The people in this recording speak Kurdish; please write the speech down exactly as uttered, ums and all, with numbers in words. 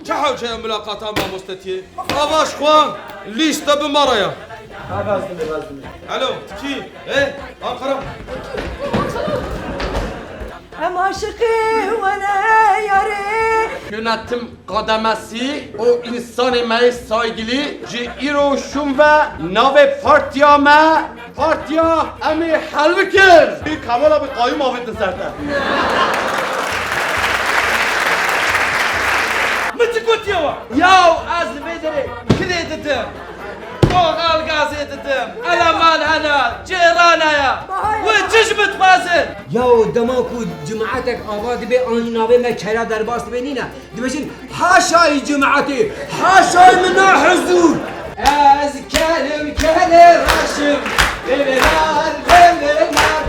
Çi hewce ye mulaqata mamostetiyê? Avaş xwan, lîste bi me re ya. Alo, kî? Ê, Ankara. Em aşiqî we ne yarê. Yönetim kademesi, o insanê me yê saygili, ji îro şûn ve navê partiya me, partiya em ê helbikir. Kemal abi qayûm avêtin ser te. Min çi gotiye we? Yaw ez li vê derê kirê didim. Doğal gazê didim. Eleman hene, cêran heye. Wê çi ji min dixwazin? Yaw dema ku cemaetek ava dibe, anî navê me kera derbas dibe nîne. Dibêjin, "Haşayî cemaetê, haşayî min na huzur." Ez kerim kerê reşim, lê lê la, lê lê la.